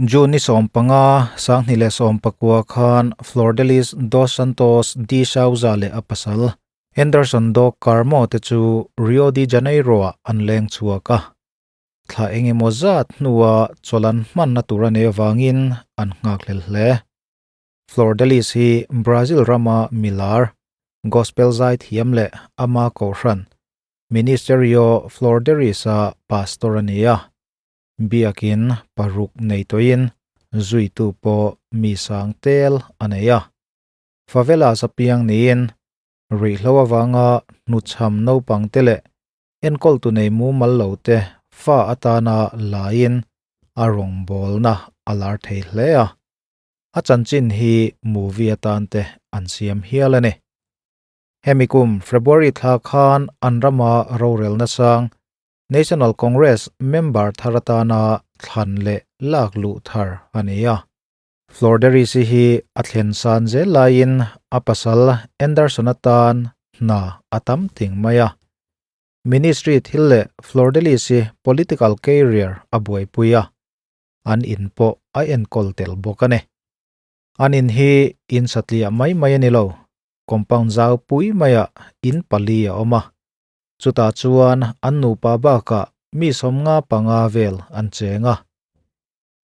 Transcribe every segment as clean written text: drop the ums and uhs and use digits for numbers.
June ni 15, 2019 khan Flordelis dos Santos de Souza leh a pasal Anderson do Carmo te chu Rio de Janeiro-ah an leng chhuak a. Thla engemaw zat hnua chawlh an hmanna tur a nei avangin an nghakhlel hle. Flordelis hi Brazil rama milar, gospel zai thiam leh ama kohhran Ministerio Flordelis-a pastor a ni a. Biakin paruk nei tawhin zuitu pawh mi sang tel a nei a. Favelas a piang niin ruihhlo avanga hnuchham naupang te leh enkawltu nei mumal lo te fa atana laiin a rawngbawlna a lar thei hle a. A chanchin hi movie atan te an siam hial a ni. Hemi kum February thla khan an rama rorelna sang National Congress member thar atana thlan leh lak luh thar a ni a. Florderis-i hi a thlen san zel laiin a pasal Anderson atan hna a tam ting mai a. Ministry thil leh Flordelis-i political career a buaipui a. An in pawh a enkawl tel bawk a ni. An in hi in satliah mai mai a ni lo, compound zau pui maiah in pali a awm a. Chutah chuan an nupa bakah mi 55 vel an cheng a.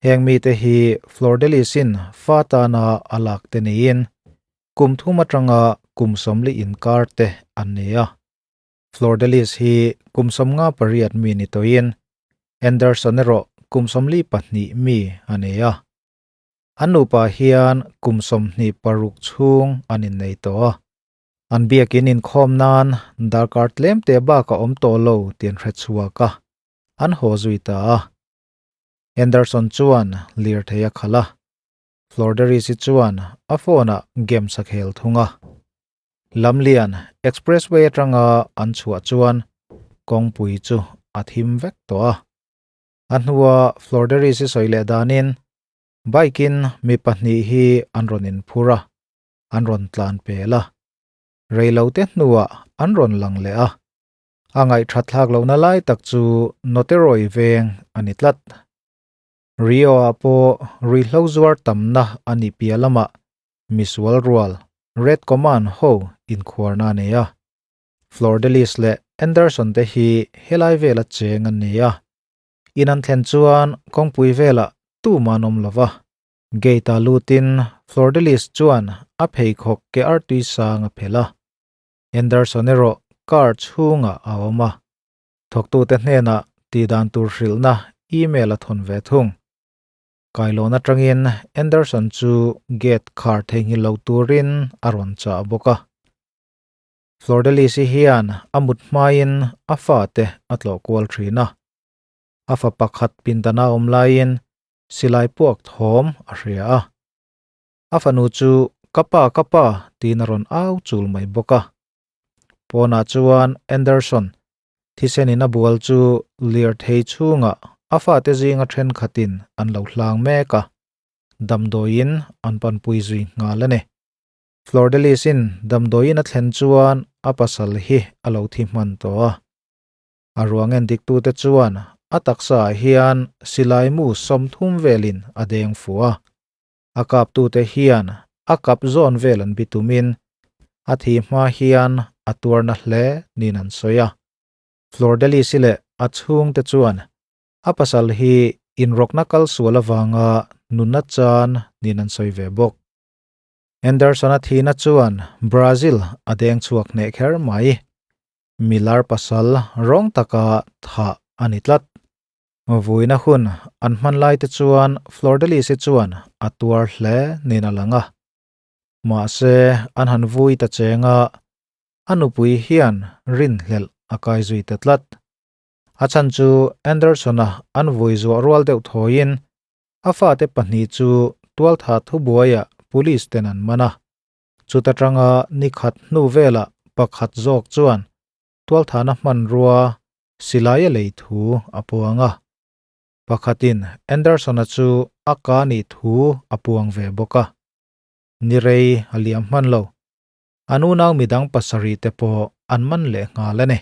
Heng mite hi Flordelis-in fa tana a lak te niin kum thum atanga kum 40 inkar te an ni a. Flordelis hi kum 58 mi ni tawhin Anderson erawh kum 42 mi a ni a. An nupa hian kum 26 chhung an innei tawh a. An biakin inkhawm nan darkar tlem te bak a awm tawh lo tih an hre chhuak a, an haw zui ta a. Anderson chuan lirthei a khalh a, Flordelis-i chuan a phone-ah games a khel thung a. Lamlian Expressway atanga an chhuah chuan kawngpui chu a thim vek tawh a. A hnua Flordelis-i sawi leh danin bike-in mi pahnih hi an rawn inphur a, an rawn tlan pel a. Reilote hnuah an rawn lang leh a. A ngaihthatthlak lohna lai tak chu Noteroi veng a ni tlat. Rio-ah pawh ruihhlo zuar tamna a nih piah lamah misual rual Red Command ho inkhuarna a nei a. Flordelis leh Anderson te hi helai vela cheng an ni a. In an thlen chuan kawngpui velah tumah an awm lo va. Gate-ah lutin Flordelis chuan a pheikhawk ke artui sang a phelh a. Anderson erawh car chhungah a awm a. Thawktute hnenah tihdan tur hrilhna email a thawn ve thung. Kailawn atangin Anderson chu gate khar theihnghilh lo turin a rawn chah bawk a. Flordelis-i hian a mut hmain a fate a tlawh kual thin a. A fa pakhat pindana awm laiin silai puak thawm a hria a. A fanu chu ka pa ka pa tiin a rawn au chul mai bawk a. Pawnah chuan Anderson Thisenin a bual chu lirthei chhungah a fate zinga thenkhatin an lo hlang mek a, damdawiin an panpui zui nghal a ni. Flordelis-in damdawiin a thlen chuan a pasal hi a lo thi hman tawh a. A ruang endiktute chuan a taksaah hian silai mu 30 velin a deng fuh a. A kaptute hian a kap zawn vel an bitumin a thi hma hian a tuarna hle niin an sawi a. Flordelis-i leh a chhungte chuan a pasal hi inrawkna kal sual avanga nunna chan niin an sawi ve bawk. Anderson-a thihna chuan Brazil a deng chhuak hneh kher mai. Milar pasal rawng taka thah a ni tlat. Vuina hun an hman lai te chuan Flordelis-i chuan a tuar hle niin a lang a. Mahse, an han vui ta cheng a, a nupui hian rinhlelh a kai zui ta tlat. A chhan chu Anderson-a an vui zuah rual deuh thawiin a fate pahnih chu tualtha thubuaiah police ten an man a. Chuta tanga ni khat hnu velah pakhat zawk chuan tualthana hmanrua silai a lei thu a puang a. Pakhatin Anderson-a chu a ka nih thu a puang ve bawk a. Ni rei a liam hman lo. An unau midang pasarih te pawh an man leh nghal a ni.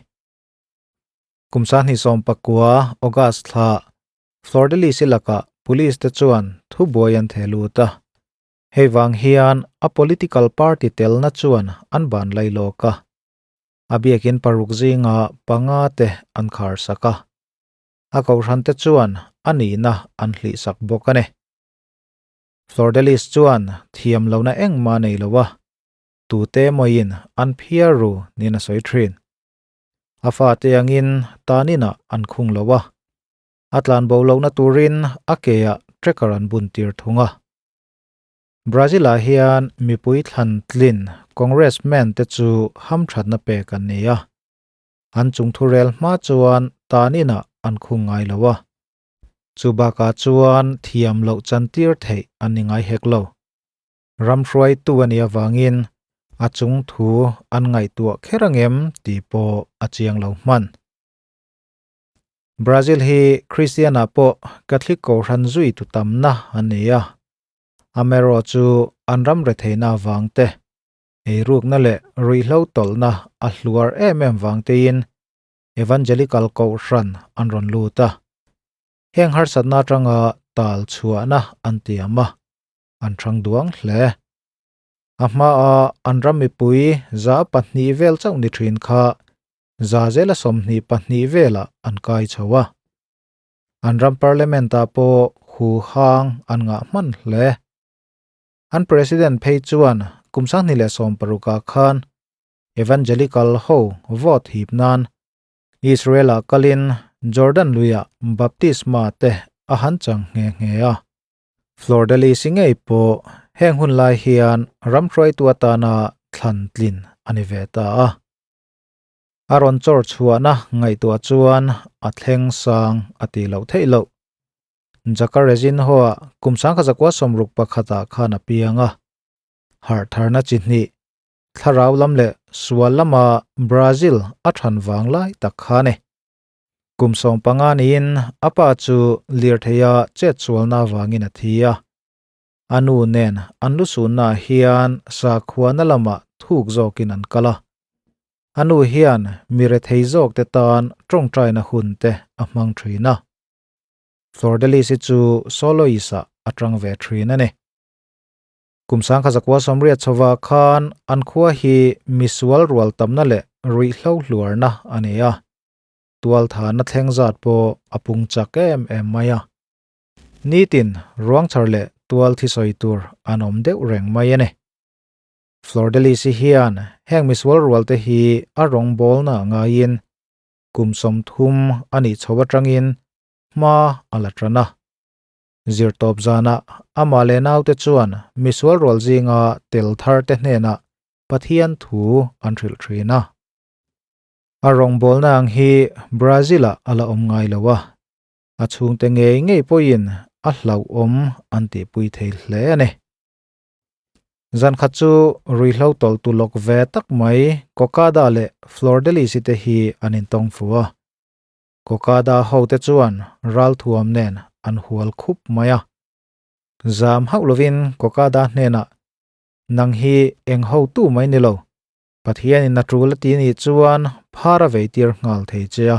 Kum 2019 August thla Flordelis-i lakah Police te chuan thubuai an theh lut a. Hei vang hian a political party telna chuan an ban lai lawk a. A biakin paruk zinga panga te an khar sak a. A kohhran te chuan a nihna an hlih sak bawk a ni. Flordelis chuan thiam lohna engmah nei lo a, tute emawiin an phiar ru niin a sawi thin. A fate angin taninah an khung lo a, a tlanbo lohna turin a keah tracker an bun tir thung a. Brazil-ah hian mipui thlan tlin Congressman te chu hamthatna pek an ni a, an chungthu rel hma chuan taninah an khung ngai lo a. Chu bakah chuan thiam loh chantir theih an ni ngai hek lo. Ram hruaitu a nih avangin a chung thu an ngaihtuah kher angem tih pawh a chiang lo hman. Brazil hi Kristian-ah pawh Catholic kohhran zui tu tamna an ni a, amaherawh chu an ram retheihna avang te, eirukna leh ruihhlo tawlhna a hluar em em vang tein Evangelical kohhran an rawn lut a, heng harsatna atanga tal chhuahna an tiam a, an hrang duang hle. A hmaa an ram mipui 200 vel chauh ni thin kha 122 velah an kai chho a. An ram parliament-ah pawh hu hang an ngah hman hle. An president phei chuan kum 2016ah khan Evangelical ho vote hip nan Israel-ah kalin Jordan luiah baptisma te a han chang nghe nghe a. Flordelis-i ngei pawh heng hun lai hian ram hruaitu atana thlan tlin a ni ve ta a. A rawn chawr chhuahna ngaihtuah chuan a thleng sang a tih loh theih loh. Jacarezinho-ah kum 1961-ah khan a piang a. Harh tharna chi hnih, thlarau lam leh sual lama Brazil a than vang lai tak kha a ni. Kum 15 niin a pa chu lirtheia chetsualna avangin a thi a. A nu nen an lusunnaah hian sakhuana lamah thuk zawkin an kal a. A nu hian mi rethei zawkte tan tawngtaina hun te a hmang thin a. Flordelis-i chu soloist-ah a tang ve thin a ni. Kum 1980 chhova khan an khua hi misual rual tamna leh ruihhlo hluarna a ni a. Tualthana thleng zat pawh a pung chak em em mai a. Nitin ruangchhar leh tual thi sawi tur an awm deuh reng mai a ni. Flordelis-i hian heng misual rualte hi a rawngbawlna ngaiin kum 30 a nih chho atangin hma a la tan a. Zirtawp zanah amah leh naute chuan misual rual zinga tel thar te hnenah Pathian thu an hrilh thin a. A rawngbawlna ang hi Brazil-ah a la awm ngai lo a, a chhungte ngei ngei pawhin a hlauhawm an tihpui thei hle a ni. Zan khat chu ruihhlo tawlhtu lawk ve tak mai Cocada leh Flordelis-i te hi an intawng fu a. Cocada hote chuan ralthuam nen an hual khup mai a. Zam hauh lovin Cocada hnenah, Nang hi eng hotu mai ni lo, Pathianin a tul a ti nih chuan phar a veitir nghal thei che a,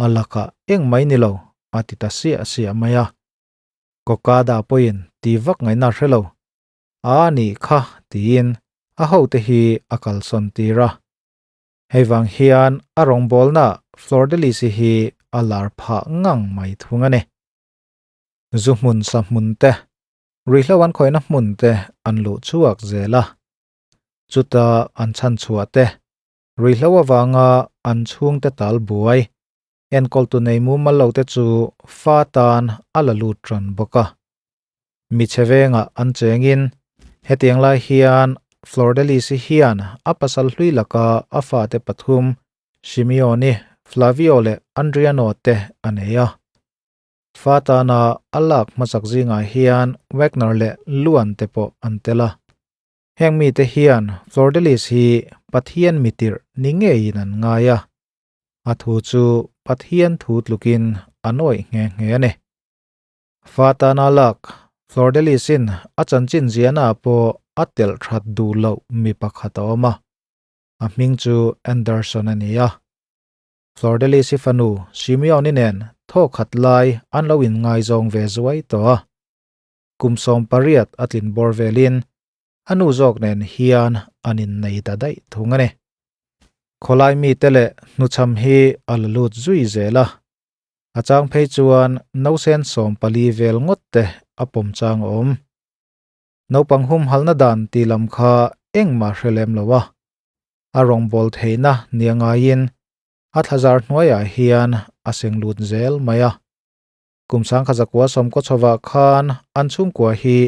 a lakah eng mai ni lo, a ti ta siah siah mai a. Cocada pawhin ti vak ngaihna a hre lo. A nih kha tiin a hote hi a kalsawn tir a. Hei vang hian a rawngbawlna Flordelis-i hi a lar phah ngang mai thung a ni. Zu hmun sa hmun te, ruihhlo an khawihna hmun te an luh chhuak zel a. Chuta an chhan chhuah te, ruihhlo avanga an chhungte tal buai, enkawltu nei mumal lo te chu fa tan a la lut ran bawk a. Mi chhe vengah an chengin hetiang lai hian Flordelis-i hian a pasal hlui laka a fate pathum Simeone, Flavio leh Andriano te a nei a. Fa tana a lak hmasak zingah hian Wagner leh Luan te pawh an tel a. Heng mite hian Flordelis hi Pathian mitirh ni ngeiin an ngai a. A thu chu Pathian thu tlukin a nawih nghe nghe a ni. Fa tana lak Flordelis-in a chanchin ziahnaah pawh a telh that duh loh mi pakhat a awm a, a hming chu Anderson a ni a. Flordelis-i fanu Simeon-i nen thaw khat lai an lo inngaizawng ve zuai tawh a. Kum 18 a tlin bawr velin a nu zawk nen hian an innei ta daih thung a ni. Khawlai mite leh hnuchham hi a la lut zui zel a, a chang phei chuan nausen 14 vel ngawt te a pawm chang a awm. Naupang humhalna dan tih lam kha engmah hre lem lo a, a rawngbâwl theihna nia ngaiin a thlazar hnuaiah hian a seng lut zel mai a. Kum 1990 chhovah khan an chhungkua hi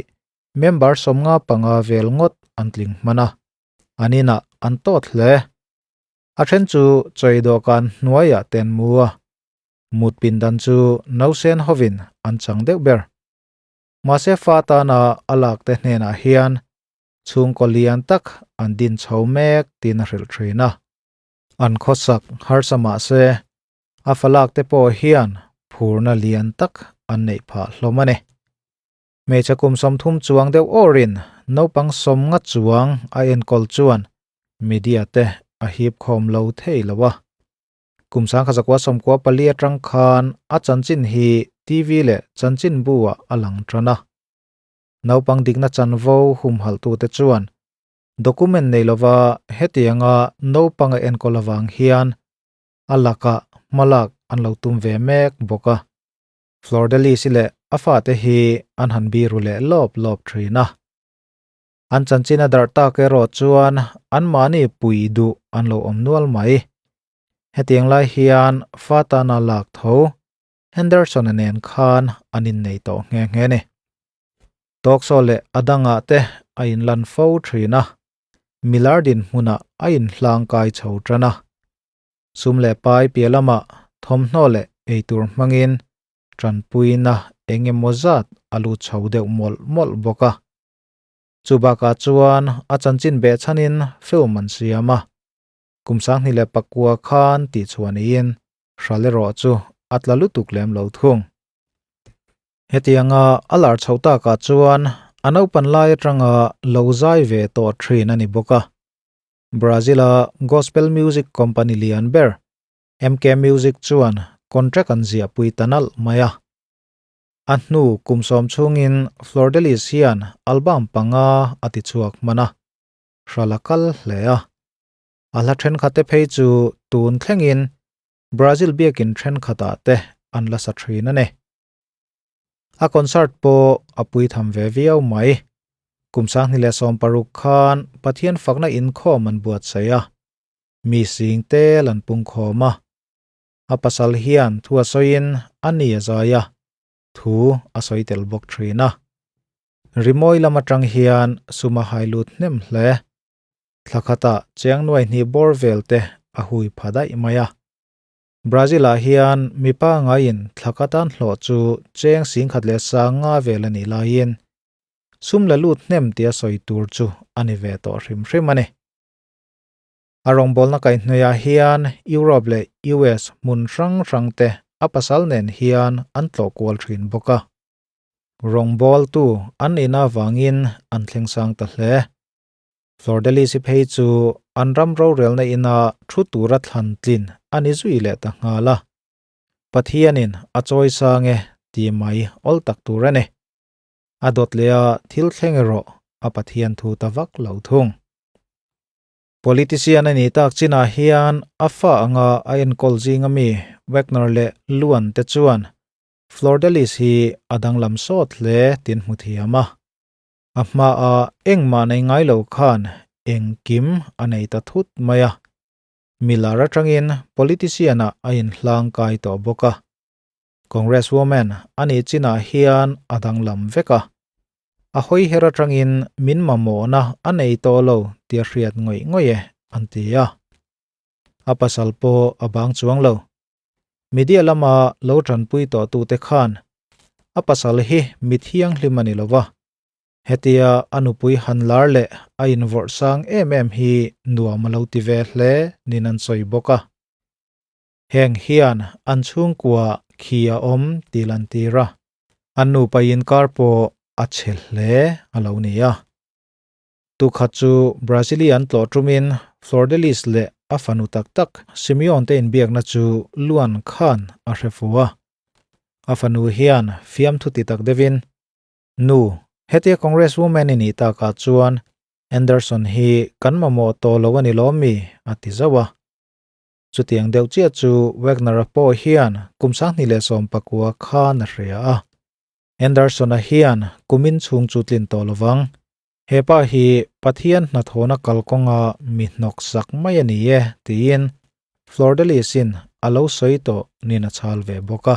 member 55 vel ngawt an tling hman a, an inah an tawt hle. A then chu chawi dawhkan hnuaiah te an mu a, mut pindan chu nausen hovin an chang deuh ber. Mahse fa tana a lak te hnenah hian chhungkaw lian tak an din chho mek tiin a hrilh thin a. An khawsak harsa mahse a falak te pawh hian phurna lian tak an neih phah hlawm a ni. Hmeichhe kum 30 chuang deuh awrin naupang 50 chuang a enkawl chuan media te a hip khawm lo thei lo a. Kum 1994 atang khan a chanchin hi TV leh chanchinbu ah a lang tan a. Naupang dikna chanvo humhalhtute chuan document nei lova hetianga naupang a enkawl avang hian a lakah hmalak an lo tum ve mek bawk a. Flordelis-i leh a fate hi an han biru leh lawp lawp thin a. An chanchin a darh tak erawh chuan anmahni pui duh an lo awm nual mai. Hetiang lai hian fa tana lak tho Henderson-a nen khan an innei tawh nghe nghe ni. Talk show leh a dangah te a inlan fo thin a, milar dinhmunah a inhlangkai chho tan a. Sum leh pai piah lamah thawmhnaw leh eitur hmangin tanpuina eng emaw zat a lut chho deuh mawlh mawlh bawk a. Chu bakah chuan a chanchin behchhanin film an siam a, kum 2009 khan tihchhuah niin hral erawh chu a tla lutuk lem lo thung. Hetianga a lar chho takah chuan a naupan lai atanga lo zai ve tawh thin a ni bawk a. Brazil-a gospel music company lian ber MK Music chuan contract an ziahpui ta nalh mai a. A hnu kum 10 chhungin Flordelis hian album panga a tichhuak hman a, hral a kal hle a. A hla thenkhatte phei chu tun thlengin Brazil biakin thenkhatah te an la sa thin a ni. A concert pawh a pui tham ve viau mai. Kum 2016 khan Pathian fakna inkhawm an buatsaih a, mi sing tel an pungkhawm a. A pasal hian thu a sawiin a ni a zai a, thu a sawi tel bawk thin a. Rimawi lam atang hian sum a hai lut hnem hle. Thla khatah cheng nuai hnih bawr vel te a hui pha daih mai a. Brazil-ah hian mipa ngaiin thla katan hlawh chu cheng 10,500 vel a nih laiin sum la lut hnem tia sawi tur chu a ni ve tawh hrim hrim a ni. A rawngbawlna kaihhnawihah hian Europe leh US hmun hrang hrang te a pasal nen hian an tlawh kual thin bawk a. Rawngbawltu an nihna avangin an thleng sang ta hle. Flordelis-i phei chu an ram rorelna ina thu tura thlan tlin a ni zui leh ta nghal a. Pathianin a chawi sang e ti mai awl tak tur a ni. A dawt leh a thil thleng erawh a Pathian thu ta vak lo thung. Politician a nih tak chinah hian a fa anga a enkawl zinga mi Wagner leh Luan te chuan Flordelis hi a danglam sawt hle tin hmu thiam a. A hmaah engmah nei ngai lo khan engkim a nei ta thut mai a. Milar atangin politician-ah a inhlangkai tawh bawk a. Congresswoman a nih chinah hian a danglam vek a. A hawi her atangin min mamawhna a nei tawh lo tia hriat ngawih ngawih e an ti a. A pasal pawh a bang chuang lo. Media lama lo tanpui tawh tute khan a pasal hi mi thianghlim a ni lo va, hetia a nupui han lar leh a invawrh sang em em hi nuam a lo ti ve hle niin an sawi bawk a. Heng hian an chhungkua khi a awm tih lantir a, an nupa inkar pawh a chhe hle a lo ni a. Tukhat chu Brazilian tlawh tumin Flordelis leh a fanu tak tak Simeon te inbiakna chu Luan khan a hre fu a. A fanu hian fiamthu ti tak deuhin, Nu, hetia Congresswoman i nih takah chuan Anderson hi kan mamawh tawh lo a ni lawm mi? a ti zauh a. Chutiang deuh chiah chu Wagner-a pawh hian kum 2019 khan a hria a. Anderson-a hian kumin chhung chu tlin tawh lo vang. He pa hi Pathian hnathawhna kalkawnga mi hnawk sak mai a ni e tiin Flordelis-in a lo sawi tawh nin a chhal ve bawk a.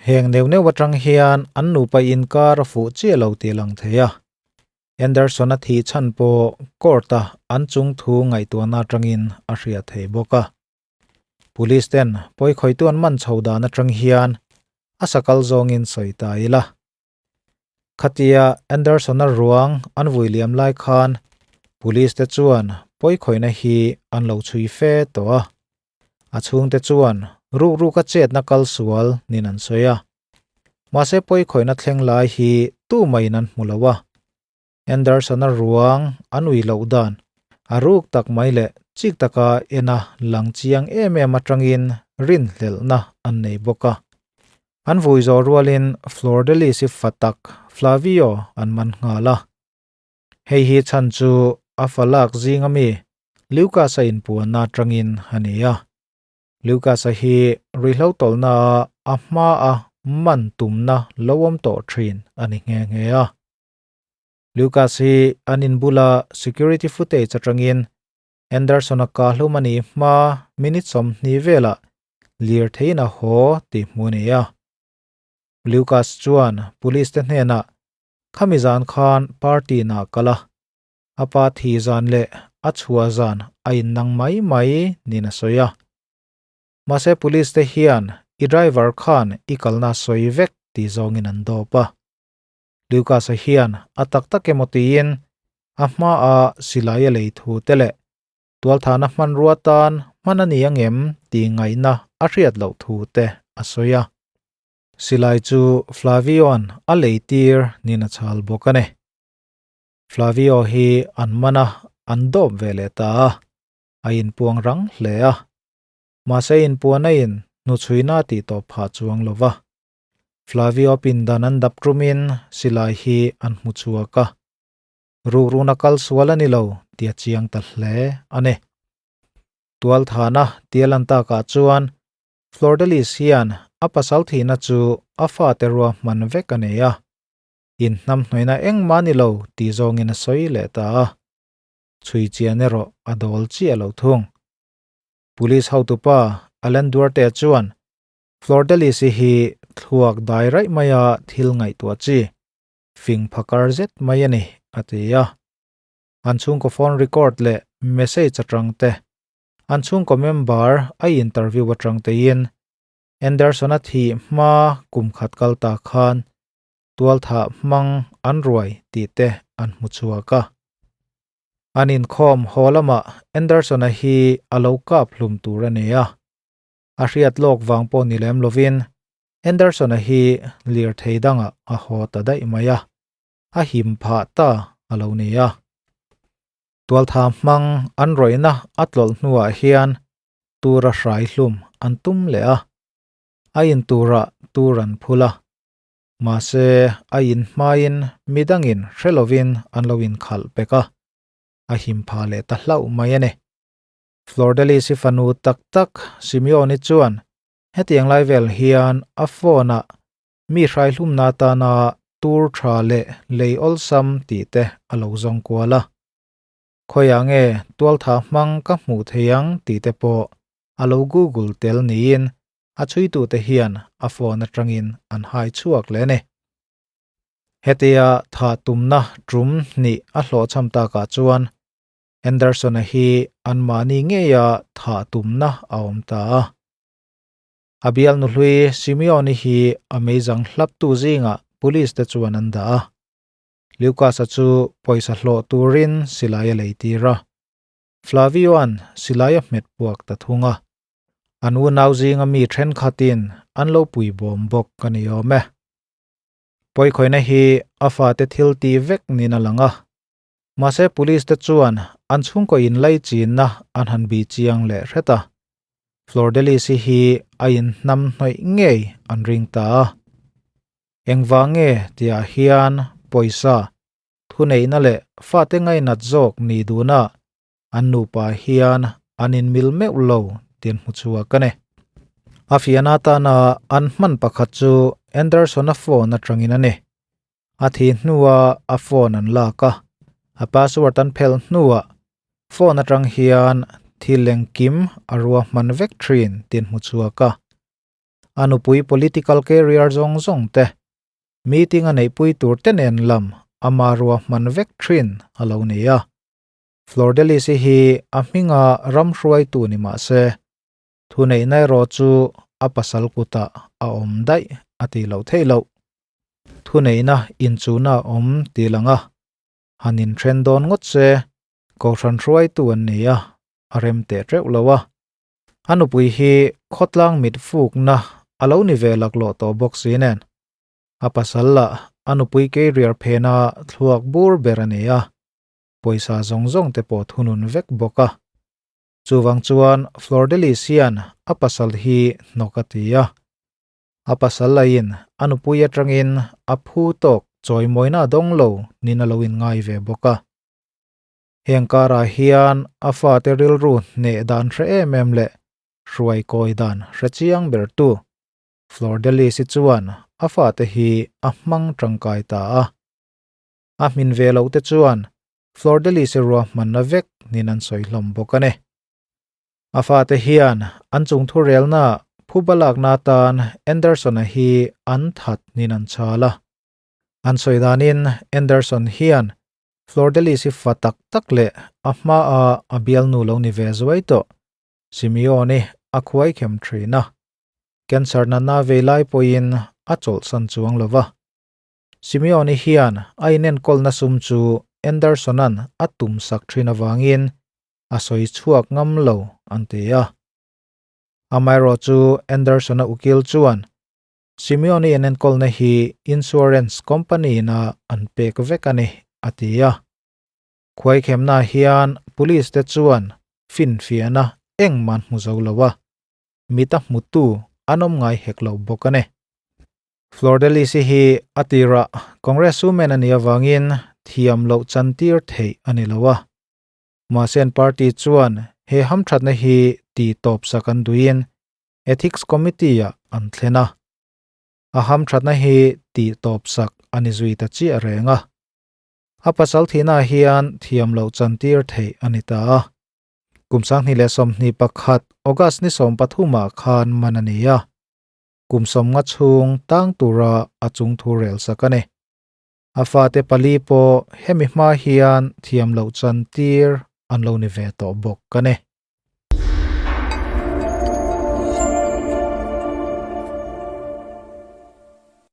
Heng neuh neuh atang hian an nupa inkar a fuh chiah lo tih a lang thei a. Anderson-a thih chhan pawh court-a an chung thu ngaihtuahna atangin a hriat thei bawk a. Police ten pawikhawitu an man chho dan atang hian a sakal zawngin sawi ta ila. Khatia Anderson-a ruang an vui liam lai khan police te chuan pawikhawihna hi an lo chhui fe tawh a. A chhungte chuan rukruka chetna kal sual nin an sawi a. Mahse pawikhawihna thleng lai hi tumah-in an hmu lo a. Anderson-a ruang an ui loh dan a ruk tak mai leh chik taka ena lang chiang em em atangin rinhlelhna an nei bawk a. An vui zawh rualin Flordelis-i fa tak Flavio an man nghal a. Hei hi chhan chu a fa lak zinga mi Lucas-a inpuanna atangin a ni a. Lucas-a hi ruihhlo tawlhna ah a hmaa man tumna lo awm tawh thin a ni nghe nghe a. Lucas hi an in bula security footage atangin Anderson-a kahlum a nih hma minute 20 velah lirtheiin a haw tih hmuh a ni a. Lucas chuan police te hnenah khami zan khan party na kal a, a pa thi zan leh a chhuah zan a innang mai mai niin a sawi a. Mahse police te hian i driver khan i kalna sawi vek tih zawngin an dawp a. Lucas-a hian a tak tak emaw tiin a hmaah silai a lei thu te leh tualthahna hmanrua tan hman a ni angem tih ngaihna a hriat loh thu te a sawi a. Silai chu Flavio-a'n a lei tir niin a chhal bawk a ni. Flavio hi an man a, an dawp ve leh ta a, a inpuang rang hle a. Mahse inpuan a in hnuchhuina a tih tawp phah chuang lo va. Flavio pindan an dap ṭumin silai hi an hmu chhuak a. Rukruna kal sual a ni lo tih a chiang ta hle a ni. Tualthana tia lan takah chuan Flordelis hian a pasal thihna chu a fate ruahman vek a nei a. Inhnamhnawihna engmah a ni lo tih zawngin a sawi leh ta a. Chhui chian erawh a dawl chiah lo thung. Police hotupa Alan Duarte chuan Flordelis-i hi thluak dai raih maia thil ngaihtuah chi, fing phakar zet mai a ni, a ti a. An chhungkaw phone record leh message atang te, an chhungkaw member a interview atang tein Anderson-a thih hma kum khat kal ta khan tualthah hmang an ruai tih te an hmu chhuak a. An inkhawm haw lamah Anderson-a hi a lo kap hlum tur a ni a. A hriat lawk vang pawh ni lem lovin Anderson-a hi lirthei dangah a haw ta daih mai a, a him phah ta a lo ni a. Tualtha hmang an rawihna a tlawlh hnuah hian tura hrai hlum an tum leh a, a in turah tur an phul a, mahse a in hmain midangin hre lovin an lo inkhalh pek a, a him phah leh ta hlauh mai a ni. Flordelis-i fanu tak tak Simeone chuan hetiang lai vel hian a phone-ah mi hraihlumna atana tur tha leh lei awlsam tih te a lo zawng kual a. Khawiah nge tualtha hmang ka hmuh thei ang tih te pawh a lo google tel niin a chhuitute hian a phone atangin an hai chhuak leh a ni. Hetia tha tumna tum hnih a hlawhchham takah chuan Anderson-a hi anmahni ngeia thah tumna a awm ta a. A bialnu hlui Simeon-i hi a meizang hlaptu zingah police te chuan an dah a. Lucas-a chu pawisa hlawh turin silai a lei tir a. Flavio-a'n silai a hmet puak ta thung a. An unau zinga mi thenkhatin an lo pui bawm bawk a ni awm e. Pawikhawihna hi a fate thil ti vek niin a lang a. Mahse police te chuan an chhungkaw in lai chinna an han bih chiang leh hret a. Flordelis-i hi a inhnamhnawih ngei an ring ta a. Engvang nge tihah hian pawisa, thuneihna leh fate ngainat zawk ni duna an nupa hian an inmil meuh lo tih an hmu chhuak a ni. A fiahna atana an hman pakhat chu Anderson-a phone atangin a ni. A thih hnuah a phone an lak a, a password an phelh hnuah phone atang hian thil engkim a ruahman vek thin tih an hmu chhuak a. A nupui political career zawng zawng te, meeting a neihpui tur te nen lam ama ruahman vek thin a lo ni a. Flordelis-i hi a hminga ram hruaitu ni mah se, thuneihna erawh chu a pasal kutah a awm daih a tih loh theih loh. Thuneihna inchuhna a awm tih lang a, han inthen dawn ngawt se, kohhran hruaitu an ni a, a rem teh teuh lo a. A nupui hi khawtlang mit fukna a lo ni ve laklawh tawh bawk si nen. A pasal lah a nupui keiriar phena thluak bur ber a ni a, pawisa zawng zawng te pawh thunun vek bawk a. Chuvang chuan Flordelis hian a pasal hi hnawk a ti a. A pasal lahin a nupui atangin a phu tawk chawimawina a dawng lo nin a lo inngai ve bawk a. Heng karah hian a fate rilru hneh dan hre em em leh hruai kawi dan hre chiang bertu Flordelis-i chuan a fate hi a hmang tangkai ta a. A hmin ve loh te chuan Flordelis-i ruahmanna vek nin an sawi hlawm bawk a ni. A fate hian an chung thurelna phuba lakna atan Anderson-a hi an that nin an chhal a. An sawi danin Anderson hian Flordelis-i fa tak tak leh a hmaa a bialnu lo ni ve zuai tawh Simeone a khuaikhem thin a. Cancer natna vei lai pawhin a chawlhsan chuang lo va. Simeone hian a inenkawlna sum chu Anderson-a'n a tumsak thin avangin a sawi chhuak ngam lo an ti a. Amaherawh chu Anderson-a ukil chuan Simeone inenkawlna hi insurance company-in-a an pek vek a ni a ti a. Khuaikhemna hian police te chuan finfiahna engmah an hmu zo lo a, mit a hmutu an awm ngai hek lo bawk a ni. Flordelis-i hi a tirah Congresswoman a nih avangin thiam loh chantir theih a ni lo a. Mahse an party chuan he hamthatna hi ti tawp sak an duhin Ethics Committee-ah an thlen a. A hamthatna hi ti tawp sak a ni zui ta chiah reng a. A pasal thihnaah hian thiam loh chantir theih a ni ta a. Kum 2021 August ni 13 khan man a ni a. Kum 50 chhung tang tura a chung thu rel sak a ni. A fate pali pawh hemi hma hian thiam loh chantir an lo ni ve tawh bawk a ni.